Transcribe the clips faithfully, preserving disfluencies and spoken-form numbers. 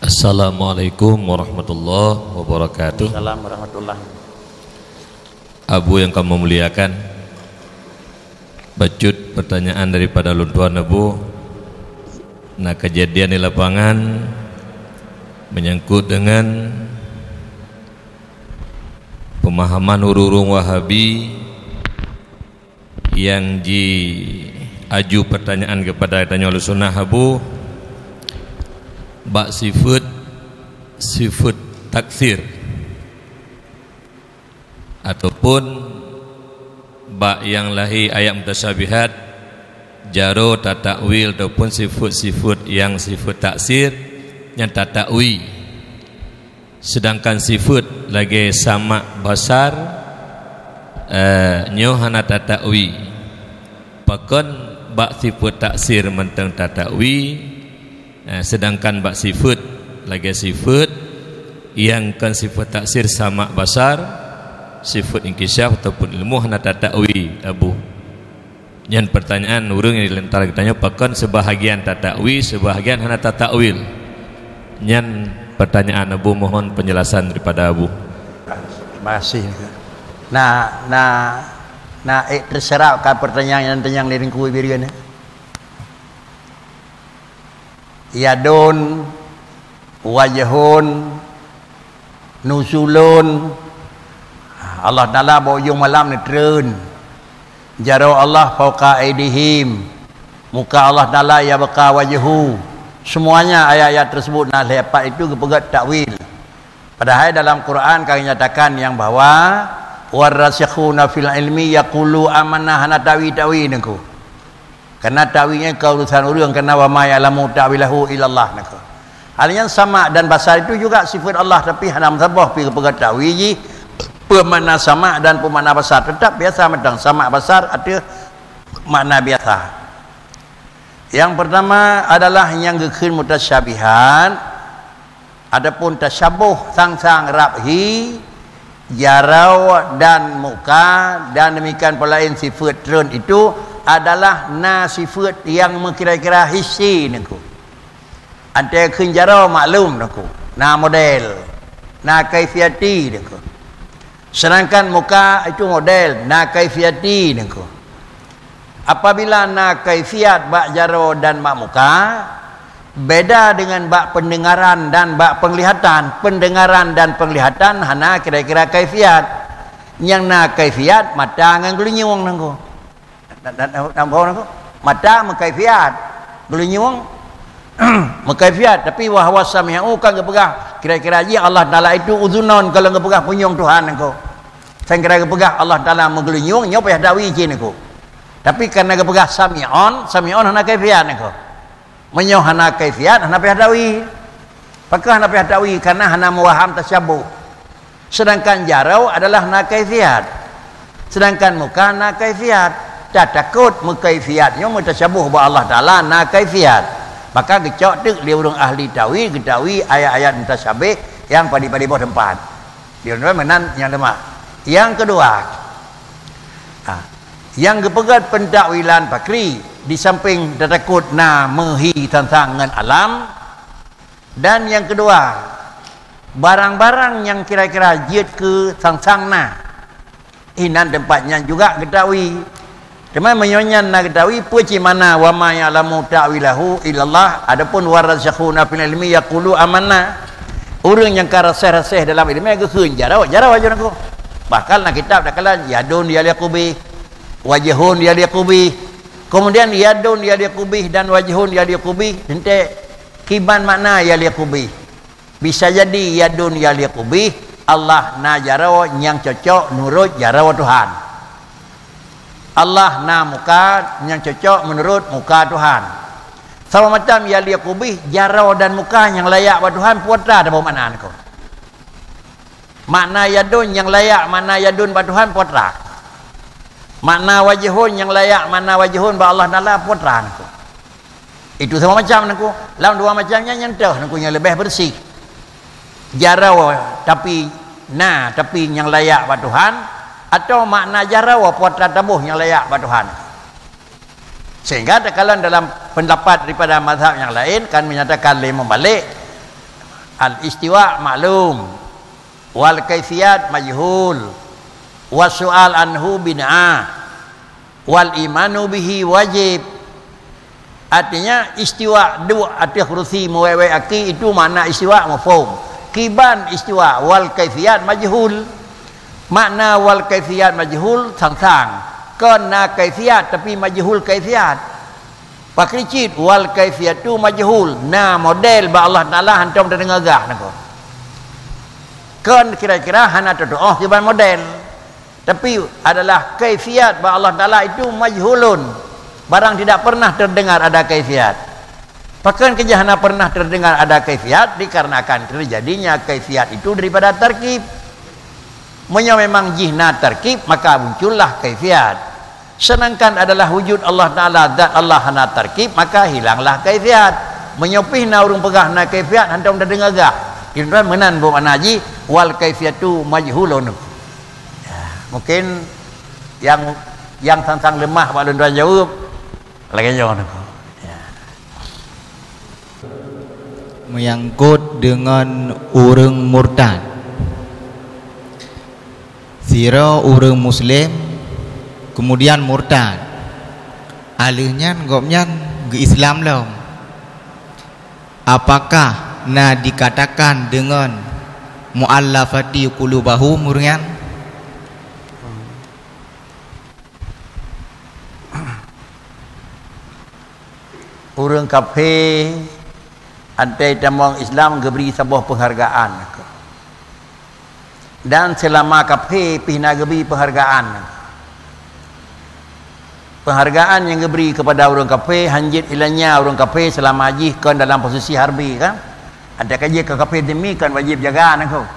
Assalamualaikum warahmatullahi wabarakatuh. Salam warahmatullahi. Abu yang kami muliakan, bacut pertanyaan daripada lôn tuan Abu, na kejadian di lapangan menyangkut dengan pemahaman ureuëng-ureuëng Wahabi yang jiaju pertanyaan kepada tanyoe Ahlussunnah Abu, bak sifeuet, sifeuet taksir, ataupun bak nyang lahé ayat mutasyabihat, jaroe tatakwil ataupun sifeuet-sifeuet nyang sifeuet taksir nyang tatakwi. Seudangkan sifeuet lagée sama' basar, eh, nyoe hana tatakwi. Pakon bak sifeuet taksir mantong tatakwi, eh, seudangkan bak sifeuet lagée sifeuet nyang kon sifeuet taksir sama' basar, sifeuet inkisyaf ataupun ilmu hana tatakwi, Abu? Nyan pertanyaan ureuëng nyang dilontar geutanyoe, pakon seubahagian tatakwi, seubahagian hana tatakwil. Nyan pertanyaan Abu, mohon penjelasan daripada Abu. Terima kasih. Na, na, na ék teuseurap ka pertanyaan nyang tanyong lé Teungku Bireuen. Yadun, wajhun, nuzulun. Allah Taala bak ujong malam neutreun. Jaroe Allah fauqa aidihim. Muka Allah Taala yabqa wajhu. Semuanya ayat-ayat tersebut na lhée pat itu geupeugét takwil. Padahai dalam Quran ka geunyatakan nyang bahwa warasikhuna fil ilmi yaqulu amanna, hana tawi-tawi nangku. Karena tawi nyan ka urusan ureuëng, karena wa ma ya'lamu ta'wilahu illallah nangku. Hal nyan sama' dan basar itu juga sifat Allah, tapi hana meusaboh pi geupeugah tawi jih, peue makna sama' dan peue makna basar. Tetap biasa mantong sama' basar ateueh makna biasa. Yang pertama adalah nyang geukheun mutasyabihat, adapun tasyabuh sang-sang rab hi, jaroe dan muka, dan demikian pula laén sifeuet treun itu adalah na sifeuet nyang meukira-kira hissi nangku. Antai kheun jaroe maklum nangku, na model, na kaifiati nangku. Sedangkan muka itu model, na kaifiati nangku. Apabila na kaifiat bak jaroe dan bak muka, beda dengan bak pendengaran dan bak penglihatan. Pendengaran dan penglihatan hana kira-kira kaifiat. Nyang na kaifiat mata ngon geulinyueng nangku. Na, na, na, na, na, mata meukaifiat, geulinyueng meukaifiat, tapi wa huwa sami'u kan geupeugah, kira-kira jih Allah Taala itu udzunon, kalau geupeugah punyueng Tuhan nangku. Sangkira geupeugah Allah Taala meugeulinyueng, nyoe payah tawi cit nangku. Tapi karena geupeugah sami'on, sami'on hana kaifiat nangku. Meunyoe hana kaifiat, hana payah tawi. Pakon hana payah tawi? Karena hana meuwaham tasyabuh. Sedangkan jaroe adalah na kaifiat. Sedangkan muka na kaifiat. Tatakot meukaifiat nyoe meutasyabuh bak Allah Taala na kaifiat. Maka geucok teuk lé ureuëng ahli tawi, geutawi ayat-ayat mutasyabih nyang padé-padé boh teumpat. Di meunan nyang leumah. Yang kedua, ah, nyang geupeugét pentakwilan pakri di samping tatakot na meuhi sang-sang ngon alam, dan nyang kedua, barang-barang nyang kira-kira jeuet keu sang-sang na, inan teumpat nyan juga geutawi. Teuma meunyoe nyan na geutawi, peue cit makna wa ma ya'lamu ta'wilahu illallah, adapun warasikhuna fil ilmi yaqulu amanna. Ureuëng nyang ka raseh-raseh dalam iéleumé geukheun jaroe, jaroe aja nangku. Bahkan na kitab takalon yadun yaliqu bih, wajhun yaliqu bih. Kemudian yadun yaliqu bih dan wajhun yaliqu bih, teuntée kiban makna yaliqu bih. Bisa jadi yadun yaliqu bih, Allah na jaroe nyang cocok nurot jaroe Tuhan. Allah na muka nyang cocok meunurot muka Tuhan. Sama macam yaliqu bih, jaroe dan muka nyang layak bak Tuhan, peue atra taboh makna nangku. Makna yadun nyang layak makna yadun bak Tuhan, peue atra. Makna wajhun nyang layak makna wajhun bak Allah Taala, peue atra nangku. Itu sama macam nangku. Lam dua macam nyan, nyan toh nangku nyang leubeh beureuséh. Jaroe tapi na, tapi nyang layak bak Tuhan, atau makna jaroe peue atra taboh nyang layak bak Tuhan. Sehingga takalon dalam pendapat daripada mazhab nyang laén kan menyatakan lé meubalek, Al-istiwa maklum, wal kaifiyat majhul, was su'al anhu bid'ah, wal imanu bihi wajib. Artinya, istiwa duek ateueh kursi meuwék-wék aki, itu makna istiwa mafhum. Kiban istiwa, wal kaifiyat majhul. Makna wal kaifiyat majhul sang-sang. Kon na kaifiyat, tapi majhul kaifiyat. Pakri cit, wal kaifiyatu majhul. Na model bak Allah Taala hantom tadeungoe gah nangko. Kon kira-kira hana tatuoh kiban model. Tapi adalah kaifiat bak Allah Taala itu majhulun. Barang tidak pernah terdengar ada kaifiat. Pakon keujah hana pernah terdengar ada kaifiat? Dikarenakan terjadinya kaifiat itu daripada tarkib. Meunyoe memang jih na tarkib, maka muncullah kaifiat. Sedangkan adalah wujud Allah Taala, zat Allah hana tarkib, maka hilanglah kaifiat. Meunyoe pih na ureuëng peugah na kaifiat, hantom tadeungoe gah. Itu kan meunan buet makna jih, wal kaifiatu majhulun. Ya, mungkin yang, yang sang-sang leumah bak lôn tuan jaweueb, lagée nyoe. Ya. Menyangkut dengan ureuëng murtad. Sidroe ureuëng Muslim, kemudian murtad. Aleuh nyan gobnyan geu-Islam lom. Apakah na dikatakan dengan muallafati qulubahum ureuëng nyan? Ureuëng kafé, antai tamong Islam geubri saboh penghargaan. Dan selama kafé pih na geubri penghargaan. Penghargaan nyang geubri kepada ureuëng kafé, hanjeuet ilanya ureuëng kafé selama jih kon dalam posisi harbi, kan? Antai ka jeuet keu kafé zimmi kon wajéb jaga nangko.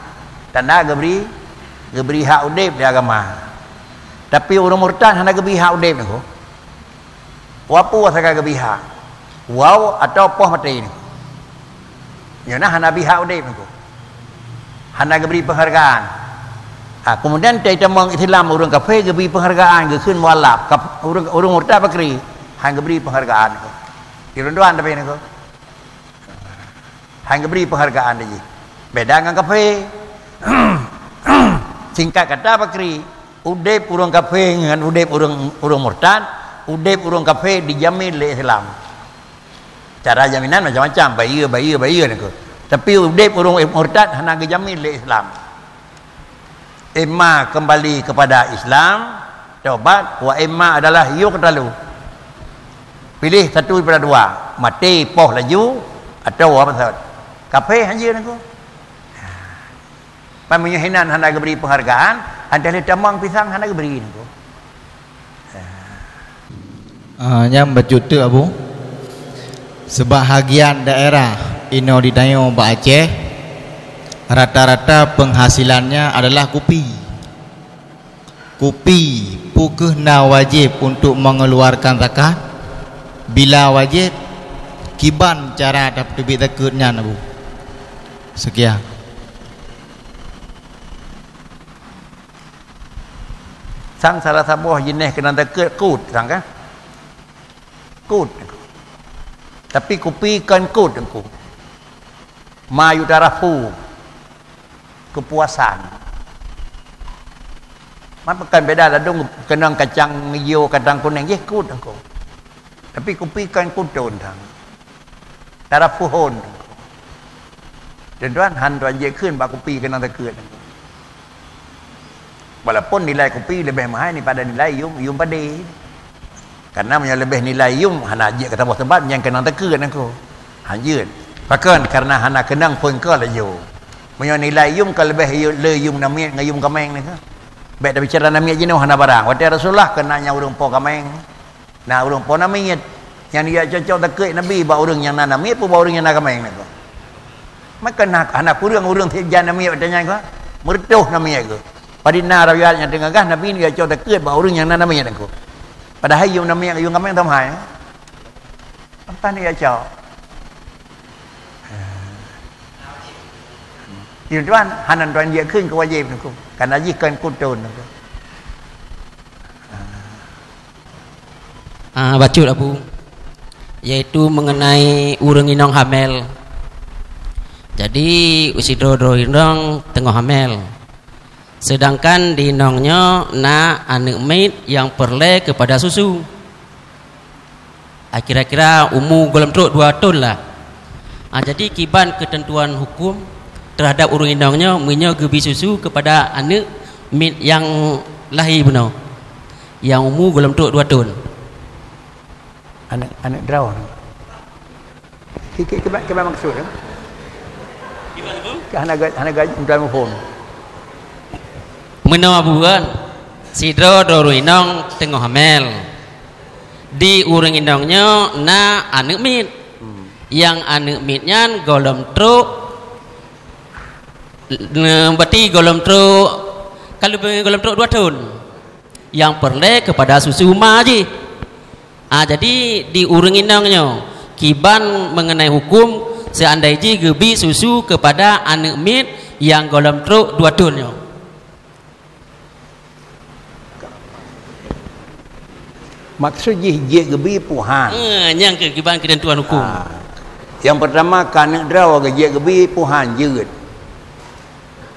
Tanda geubri, geubri hak udeb di agama. Tapi ureuëng murtad hana geubri hak udeb nangko. Wapu asaka geubri hak. Wau atau poh maté nangko. Nyoe na hana bri hak udeb nangko. Hana geubri penghargaan. Ha, kemudian teutamong Islam ureuëng kafé geubri penghargaan, geukheun mualaf. Kaf-, ureuëng, ureuëng murtad pakri, han geubri penghargaan nangko. Di lôn tuan tapi nangko. Han geubri penghargaan lé jih. Beda ngon kafé. Singkat kata pakri, udeb ureuëng kafé ngon udeb ureuëng, ureuëng murtad, udeb ureuëng kafé dijamin lé Islam. Cara jaminan macam-macam, bayeue, bayeue, bayeue nangko. Tapi udeb ureuëng murtad hana geujamin lé Islam. Imma kembali kepada Islam, taubat, wa imma adalah yuqtalu. Pilih satu daripada dua, maté poh laju atawa apa sahaja. Kafé hana nangko. Pan meunyoe hinan hana geubri penghargaan, antai lé tamong pisang hana geubri nangko. Ah, nyan bacut teuk, Abu. Sebab hagian daerah inoe di tanyoe bak Aceh, rata-rata penghasilannya adalah kupi. Kupi, peu kheueh na wajéb untuk mengeluarkan zakat? Bila wajéb, kiban cara tapeuteubiet zakeuet nyan, Abu? Sekian. Sang salah saboh jeunèh keunan zakeuet kut, sang kan? Kut. Tapi kupi kon kut, Teungku. Ma yutarafu, kepuasan. Ma bukan beda ladôm keunong kacang ijo, kacang kunéng, jih kut, Teungku. Tapi kupi kon kutôn, sang. Tarafuhun. Tuan-tuan, han tuan jeuet kheun bak kupi keunan zakeuet. Walaupun nilai kupi leubeh mahai daripada nilai yum, yum padé. Karena meunyoe leubeh nilai yum, hana jeuet keu saboh teumpat nyang keunan zakeuet nangko. Han jeuet. Pakon? Karena hana keunong phôn keu laju. Meunyoe nilai yum ka leubeh yu-, le yum namiet ngon yum kaméng nangko. Bèk tabicara namiet jinoe hana barang. Watèe Rasulullah keunan nyang ureueng po kaméng. Na ureueng po namiet nyang jijak cocok zakeuet Nabi bak ureueng nyang na namiet peue bak ureueng nyang na kaméng nangko. Maka na, hana kureueng ureueng siep jan namiet watèe nyan ko, meureutoh namiet ko. Padum na riwayat nyang teungoh gah Nabi jijak cocok zakeuet bak ureueng nyang na namiet nangko. Padahai yum namiet ngon yum kaméng sama hai. Apa ni jijak cocok? Yum tuan, hana tuan jeuet kheun keu wajéb nangko. Karena jih kon kutôn nangko. Ah, bacut, Abu. Yaitu mengenai ureueng inong hamil. Jadi, sidroe-droe inong teungoh hamel. Sedangkan di inong nyoe na aneuëk miet nyang peureulée keupada susu. Ah, kira-kira umu gohlom trok dua thon lah. Ah, jadi kiban keuteuntuan huköm teuhadap ureuëng inong nyoe meunyoe geubi susu keupada aneuëk miet nyang lahé bunoe, nyang umu gohlom trok dua thon. Aneuëk, aneuëk droe. Ki-, ki-, kiban, kiban maksud, eh? Kiban apa? Hana ga-, hana ga-, mudah muphom. Meunoe bukan, sidroe droe ureuëng inong teungoh hamel. Di ureuëng inong nyoe na aneuëk miet. Hmm. Nyang aneuëk miet nyan gohlom trok, ne-, berarti gohlom trok, ka leubeh gohlom trok dua thon. Nyang peureulée keupada susu ma jih. Ah, jadi di ureuëng inong nyoe, kiban mengenai huköm seandai jih geubi susu keupada aneuëk miet nyang gohlom trok dua thon nyoe. Maksud jih jeuet geubi peue han? Eh, nyang keu kiban keuteuntuan huköm. Ah. Nyang pertama, keu aneuëk droe jeuet geubi peue han jeuet.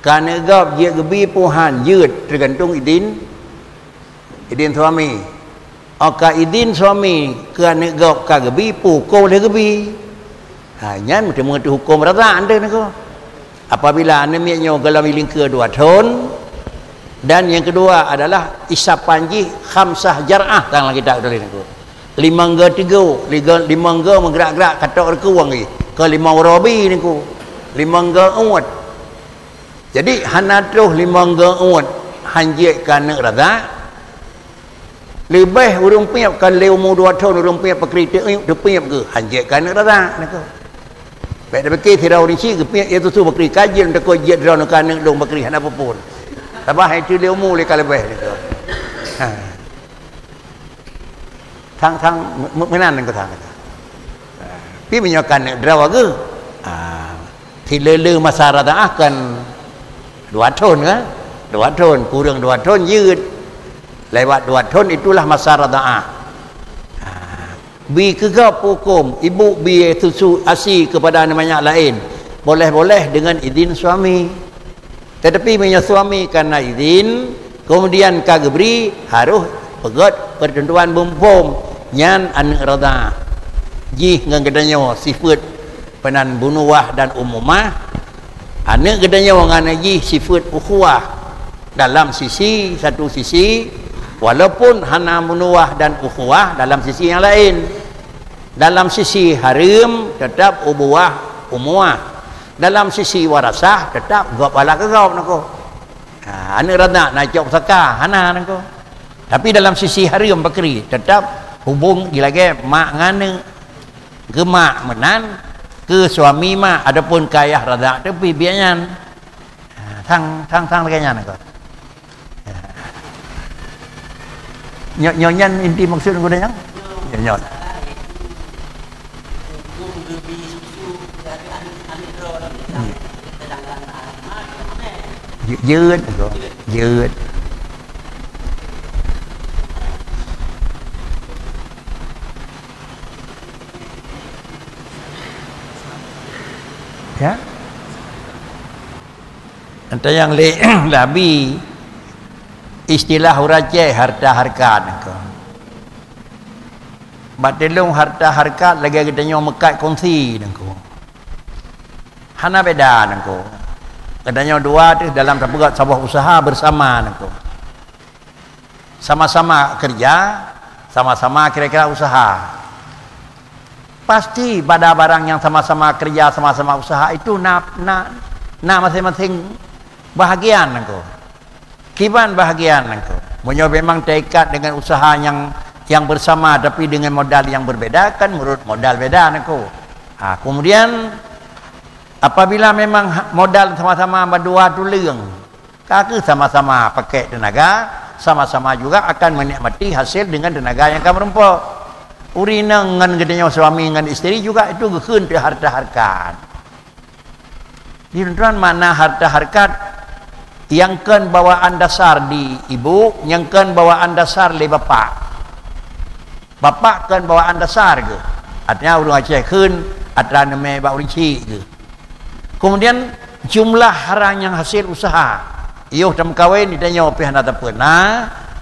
Keu aneuëk gob jeuet geubi peue han jeuet, teugantung idin, idin suami. Óh ka idin suami keu aneuëk gob ka geubi, peue huköm lheueh geubi. Ha, nyan meuteumé teuhuköm radak teuh niko. Apabila aneuëk miet nyoe gohlom ilingkeue dua thon, dan nyang keudua adalah isapan jih khamsah jar'ah, tang lam kitab tuléh niko. Limong go tigo, ligo-, limong go meugerak-gerak katok reukeueng jih. Keu limong uroe bi niko. Limong go uet. Jadi, hana troh limong go uet han jeuet keu aneuëk radak. Leubeh ureuëng piep, kon lé umu dua thon ureuëng piep pakri teu-, teupiep geuh, han jeuet keu aneuëk radak niko. Bék tapike sidroe ureuëng chik geupiep, ya susu pakri, ka jeuet takot jeuet droeneuh keu aneuëk lôn pakri, hana peue-peue. Sabab hai teu lé umu lé ka leubeh niko. Ha. Sang-sang me-, me-, meunan niko sang. Tapi meunyoe keu aneuëk droe geuh, ah, sileuleu masa radak kan dua thon kan? Dua thon, kureueng dua thon jeuet. Lewat dua thon itulah masa radak. Ah, bi keu gob huköm, ibu bi susu asi keupada aneuëk manyak laén, boleh-boleh deungon idin suami. Tetapi meunyoe suami ka na idin, kemudian ka geubri, harôh peugét peuteuntuan beuphom, nyan aneuëk radak. Jih ngon geutanyoe sifeuet peunan bunuwah dan umumah, aneuëk geutanyoe ngon jih sifeuet ukhuwah dalam sisi, satu sisi, walaupun hana bunuwah dan ukhuwah dalam sisi nyang laén. Dalam sisi hareuem, teutap ubuwah, umuwah. Dalam sisi warasah, teutap gob pala keu gob niko. Ha, aneuëk radak na cok pusaka, hana niko. Tapi dalam sisi hareuem pakri, teutap hubong jilagée mak ngon aneuëk. Keu mak meunan, keu suami mak, adapun keu ayah radak teuh pih biet nyan. Ha, sang, sang, sang lagée nyan niko. Nyoe, nyoe nyan inti maksud geuh nyan? Nyoe, nyoe. Jeuet, jeuet. Ya? Entah nyang lé Nabi, istilah ureuëng Aceh harta harkat niko. Bak teulông harta harkat lagée geutanyoe meukat kongsi niko. Hana beda niko. Geutanyoe dua teuh dalam sapeugét saboh usaha bersama niko. Sama-sama kerja, sama-sama kira-kira usaha. Pasti pada barang yang sama-sama kerja, sama-sama usaha itu na, na, na masing-masing bahagian niko. Kiban bahagian niko. Meunyoe memang teuikat dengan usaha yang, yang bersama tapi dengan modal yang berbeda, kan menurut modal beda niko. Ha, kemudian apabila memang ha, modal sama-sama berdua tuleueng, ka kheueh sama-sama pakai tenaga, sama-sama juga akan menikmati hasil dengan tenaga yang ka meurumpok. Ureuëng inong ngon geutanyoe suami ngon isteri juga itu geukheun teuh harta harkat. Di tuan makna harta harkat nyang kon bawaan dasar di ibu, nyang kon bawaan dasar lé bapak. Bapak kon bawaan dasar geuh. Artinya ureuëng Aceh kheun atra neumé bak ureuëng chik geuh. Kemudian jumlah harang nyang hasil usaha. Yoh tameukawen di tanyoe pih hana tapeuna,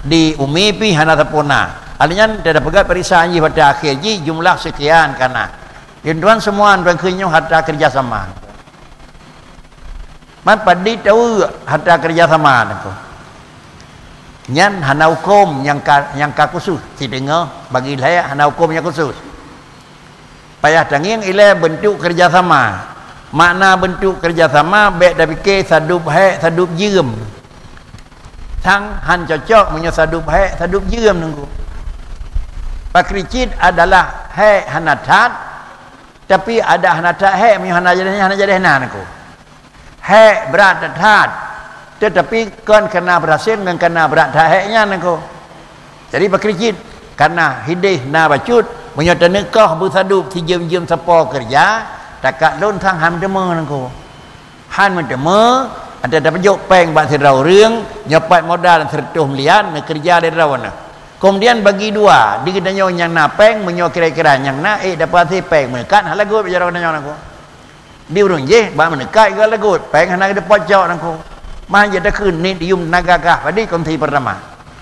di umi pih hana tapeuna. Alèh nyan tapeugah peuriksa jih watèe akhé jih jumlah sekian kana. Di tuan semua tuan keu nyoe harta kerjasama. Man padit taweuk harta kerjasama nangko. Nyan hana huköm nyang ka, nyang ka khusus. Sideungoe bagi lhèe hana huköm nyang khusus. Payah tangieng ilèe beuntuk kerjasama. Makna beuntuk kerjasama bèk tapike sadub hèk sadub jeuem. Sang han cocok meunyoe sadub hèk sadub jeuem nangko. Pakri cit adalah hèk hana that, tapi adak hana that hèk meunyoe hana jadi, hana jadi hana nangko. Hèk brat that, teutapi kon keureuna beurhasil ngon keureuna brat that hèk nyan nangko. Jadi pakri cit, kareuna hideh na bacut, meunyoe taneukoh beusadub sijeuem-jeuem sapo keureuja, takat lôn sang han meuteumé nangko. Han meuteumé, ata tapeujok péng bak sidroe ureueng, nyoe pat modal seureutôh miliar, neukeureuja lé droeneuh. Keumudian bagi dua, di geutanyoe nyang na péng, meunyoe kira-kira nyang na ék dapat péng, meuneukat hana lagot bak jaroe geutanyoe nangko. Di ureueng jéh, bak meuneukat geuh lagot, péng hana geuteupot cok nangko. Mah jeuet takheun nit yum teunaga kah padit kongsi peurtama.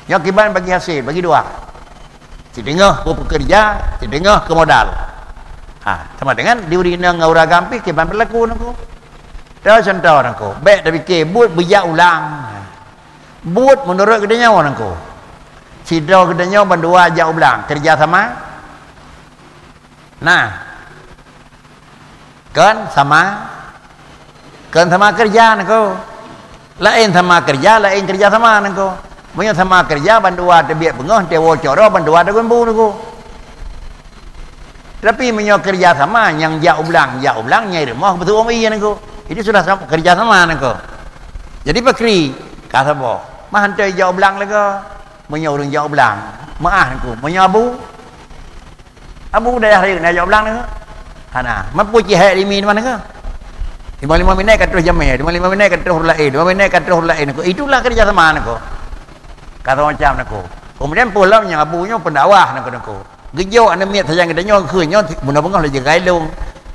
Nyoe kiban bagi hasé, bagi dua. Sideungoh keu peukeureuja, sideungoh keu modal. Ha, sama dengan di ureueng inong ngon ureueng agam pih kiban beulaku nangko. Toh contoh nangko, bèk tapike buet beujak u blang. Buet meunurot geutanyoe nangko. Sidroe geutanyoe bandua jak u blang, keureuja sama? Nah, Kon sama, kon sama keureuja nangko. Laén sama keureuja, laén keureuja sama nangko. Meunyoe sama keureuja, bandua teubiet beungoh, teuwoe cok droe, bandua teugeumbu nangko. Tapi meunyoe keureuja sama, nyang jak u blang, jak u blang, nyang i rumoh beutôi ie nangko. Itu sudah sama, keureuja sama nangko. Jadi pakri ka saboh. Mah hantom jak u blang lagèe. Meunyoe ureueng jak u blang, meu'ah nangko. Meunyoe abu, Abu dayah rayeuk na jak blang nangko. Hana. Meupeu cihek limi teuma nangko. Lima-lima minèt ka troh jamèe, lima-lima minèt ka troh ureueng laén, lima minèt ka troh ureueng laén nangko. Itulah keureuja sama nangko. Ka sama macam nangko. Keumudian peue lom nyang abu nyoe pendakwah nangko-nangko. Geujok aneuk miet sajan geutanyoe keu nyoe beungoh-beungoh lé jagai lôn.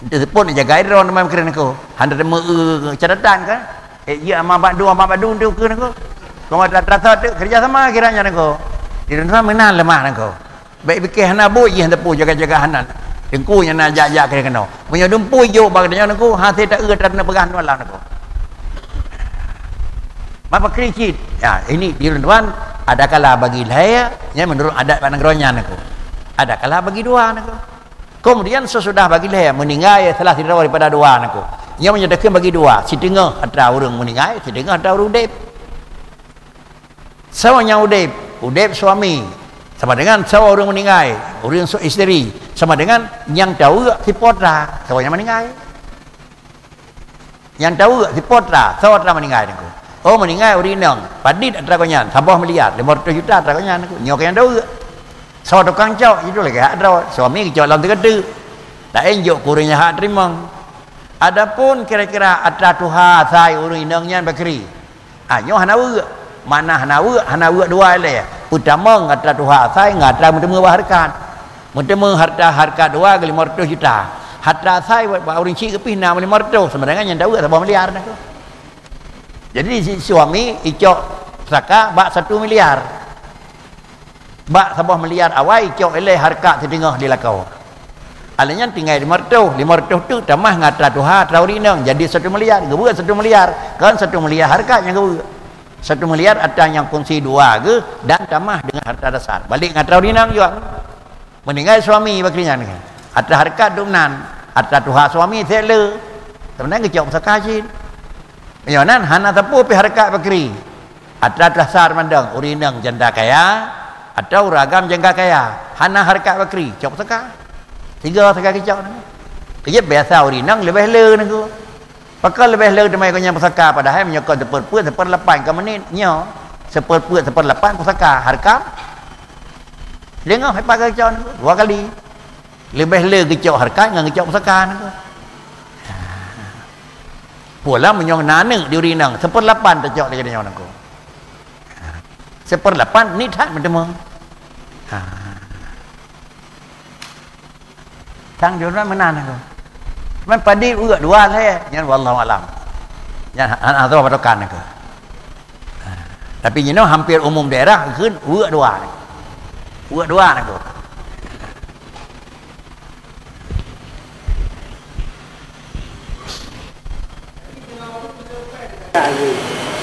Teuseupôt jagai droe teuma keu nangko. Hana teumeu catatan kan? Eh, iya ama bak dua, ama bak dua tu keu nangko. Kong atra-atra tu keureuja sama kiranya nangko. Di rumah meunan lemah nangko. Bèk pike hana buet jih teupeu jaga-jaga hana. Teungku nyang na jak-jak keu keunoe. Meunyoe dumpeue jok bak geutanyoe nangko, hase ta-eu atra na peugah nyoe lam nangko. Mapa kri cit? Ya, ini di ureueng tuan, ada kala bagi lhèe, ya, menurut adat bak nanggroe nyan nangko. Ada kala bagi dua nangko. Kemudian sesudah bagi lhèe, meuninggai salah sidroe daripada dua nangko. Nyoe meunyoe takheun bagi dua, siteungoh atra ureueng meuninggai, siteungoh atra ureueng udeb. Soe nyang udeb? Udeb suami. Sama dengan soe ureueng meuninggai, ureueng su-, isteri. Sama dengan nyang taweuek si po atra, soe nyang meuninggai. Nyang taweuek si po atra, soe atra meuninggai nangko. Oh, meuninggai ureueng inong, padit atra gobnyan, saboh miliar, lima ratus juta atra gobnyan nangko. Nyoe keu nyang taweuek. Soe tukang cok, itu lagèe hak droe. Suami geucok lam teuka teuk. Laén jok keu ureueng nyang hak teurimong. Adapun kira-kira atra tuha asai ureueng inong nyan bakri. Ah, nyoe hana weuek. Mana hana weuek, hana weuek dua ilèe. Peutamong atra tuha asai ngon atra meuteumé bak hareukat. Meuteumé harta hareukat dua keu lima ratus juta. Harta asai bak, bak ureueng chik geupih na lima ratus, sebenarnya nyang taweuek saboh miliar nangko. Jadi si suami icok pusaka bak satu miliar. Bak saboh miliar awai cok ilèe hareukat siteungoh di lakoe. Alèh nyan tinggai lima ratus, lima ratus tu tamah ngon atra tuha atra ureueng inong jadi satu miliar, geubeuet satu miliar, kon satu miliar hareukat nyang geubeuet. Satu miliar atra nyang kongsi dua geuh dan tamah deungon harta dasar. Balek ngon atra ureueng inong juga. Meuninggai suami bakri nyan, atra hareukat dum nan, atra tuha suami sek le. Sebenarnya geucok pusaka cit. Meunyoe nan hana sapeue pih hareukat bakri. Atra dasar mandang ureueng inong janda kaya, atau ureueng agam janda kaya, hana hareukat bakri, cok saka. Tiga saka geucok nyan. Keu jeuet biasa ureueng inong leubeh le nangko. Pakon leubeh le teuma gobnyan pusaka, padahai meunyoe kon seupeureuet, seupeurlapan ka meunit nyoe. Seupeureuet, seupeurlapan pusaka, hareukat. Deungoe, hai pakai geucok nangko, dua kali. Leubeh le geucok hareukat ngon geucok pusaka nangko. Pula meunyoe na aneuk di ureueng inong, seupeurlapan tacok lagèe nyoe nangko. Seupeurlapan ni that meuteumé. Ha. Sang jeuet meunan nangko. Man padit uek dua lhèe, nyan wallahu alam. Nyan hana, hana patokan keuh. Tapi jinoe hampir umum daerah kheun uek dua. Uek dua nyan keuh.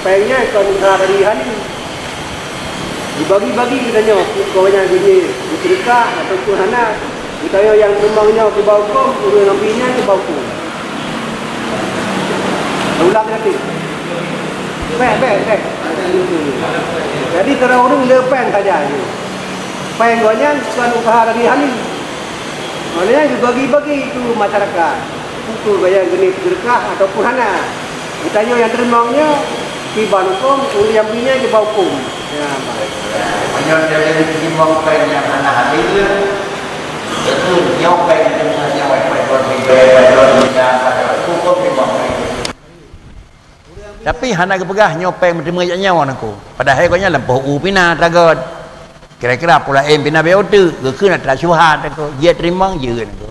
Péng nyan kon usaha dari hali. Dibagi-bagi geutanyoe, keu gobnyan geunyoe diseudeukah ataupun hana. Geutanyoe nyang teurimong nyoe keubah hukôm, ureueng nyang bri nyan keubah hukôm. Ulang lagi. Bèk, bèk, bèk. Jadi, sidroe ureueng le péng saja. Péng gobnyan kon usaha dari hali. Maknanya dibagi-bagi keu masyarakat. Keu gobnyan geunyoe diseudeukah ataupun hana. Geutanyoe nyang teurimong nyoe, kiban hukôm, ureueng nyang bri nyan kiban hukôm. Ya, bah. Meunyoe jadi teurimong péng nyang hana adé, beutôi nyoe péng nyang nyoe, péng buat bibé, péng buat bidang, péng buat hukôm teurimong péng. Tapi hana geupeugah nyoe péng meuteumé jak nyoe nangku. Padahai gobnyan lampôh u pih na tagôt. Kira-kira pula em pih na bèe uteuk, geukheun atra syubhat nangku. Jeuet teurimong, jeuet nangku.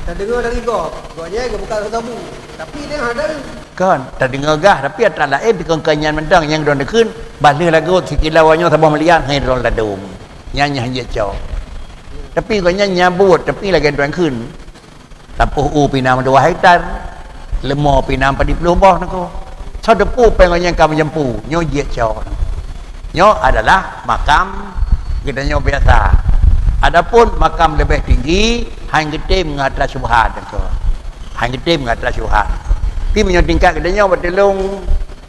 Tadeungoe dari gob, gobnyan geubuka sabu, tapi dia hana ada. Kon, tadeungoe gah, tapi atra laén pih kon keu nyan mantong nyang droen kheun, bah lheueh lagot sikilo nyoe saboh miliar, hai droen ladôm. Nyan nyang jeuet cok. Tapi gobnyan nyan buet, tapi lagèe droen kheun. Lampôh u pih na meudua hektar, leumô pih na padit ploh boh nangku. Soe teupeu péng gobnyan ka meujampu, nyoe jeuet cok. Nyoe adalah makam geutanyoe biasa. Adapun makam leubeh tinggi, han geutem ngon atra syubhat nangku. Han geutem ngon atra syubhat. Tapi meunyoe tingkat geutanyoe bak tulông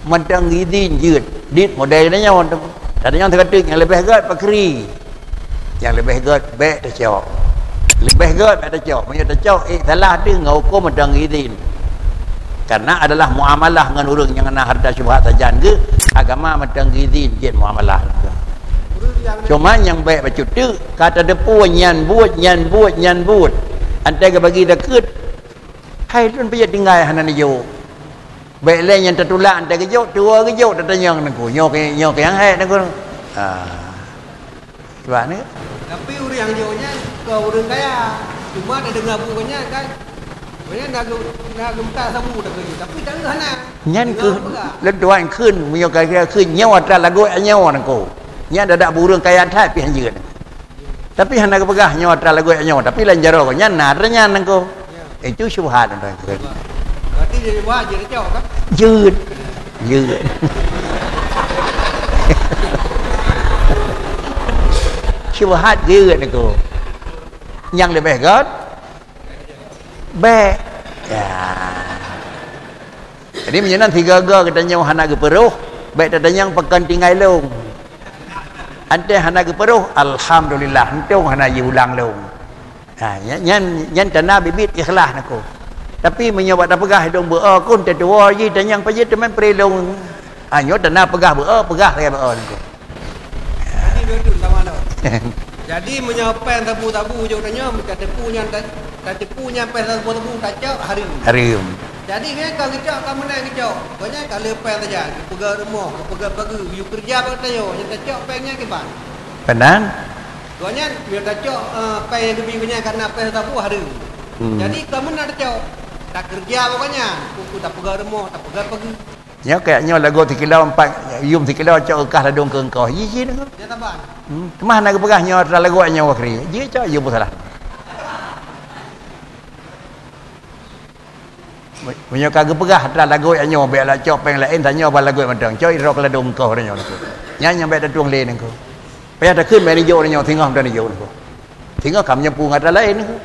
mantong izin jeuet, dit model geutanyoe tu. Geutanyoe teuka teuk nyang leubeh gèt pakri. Nyang leubeh gèt bèk tacok. Leubeh gèt bèk tacok. Meunyoe tacok, eh, salah deuh ngon hukôm mantong izin. Karena adalah muamalah ngon ureueng nyang na harta syubhat sajan geuh, agama mantong izin jeuet muamalah. Cuma nyang bèk bacut teuk, ka tateupue nyan buet, nyan buet, nyan buet. Antai geubagi dakeuet, hai lôn pih tinggai hana neujok. Bèk lé nyang tatulak antai geujok, tuwoe geujok tatanyong nangku. Nyoe keu, nyoe keu nyang hék nangku. Ha. Cuba ni. Tapi ureueng nyang jok nyan kon ureueng kaya. Cuma tadeungoe bu nyan kan. Nyan na geu-, na geumeukat sabu dak keu, tapi tak hana. Nyan keuh lôn tuan kheun, meunyoe ka kheun nyoe atra lagot nyoe nangku. Nyan dadak bu ureueng kaya that pih han jeuet. Tapi hana geupeugah nyoe atra lagot nyoe, tapi lam jaroe nyan na atra nyan nangku. Itu syubhat nangku. Berarti jadi wah jadi cok kan? Jeuet. Jeuet. Syubhat jeuet nangku. Nyang leubeh gèt bèk. Ya. Jadi meunyoe nan sigoe-goe geutanyoe hana geupeuroh, bèk tatanyong pakon tinggai lôn. Antai hana geupeuroh, alhamdulillah, untông hana jiulang lôn. Ha, nyan, nyan, nyan tanda biet-biet ikhlas nangku. Tapi meunyoe bak tapeugah lôn beu-o kon tatuwoe jih tanyong pajan teuma peuré lôn. Ha, nyoe tanda peugah beu-o, peugah sagai beu-o nangku. Jadi beutôi sama dah. Jadi meunyoe péng sabu-sabu jok tanyoe, meuka teupeu nyan ta-, tateupeu nyan péng sabu-sabu tacok hareuem. Hareuem. Jadi nyan ka geucok, ka meunan geucok. Gobnyan ka le péng saja, geupeugah rumoh, geupeugah pageue, yue keureuja bak tanyoe, nyan tacok péng nyan kiban. Penan? Gobnyan meunyoe tacok, eh, péng nyang geubri gobnyan ka na péng sabu hareuem. Hmm. Jadi ka meunan tacok. Takeureuja bak gobnyan, ku, ku tapeugah rumoh, tapeugah pageue. Nyoe kaya nyoe lagot sikilo empat, yum sikilo cok kah ladôm keu engkau. Ji, ji nangku. Dia saban. Hmm, teuma hana geupeugah nyoe atra lagot nyoe wakri. Ji cok yum salah. Meunyoe ka geupeugah atra lagot nyoe bèk la cok péng laén, tanyoe ban lagot mantong. Cok idroe keu ladôm engkau nyoe nangku. Nyan nyang bèk tatueng lé nangku. Payah takheun bèk neujok nyoe singoh mantong neujok nangku. Singoh ka meujampu ngon atra laén nangku.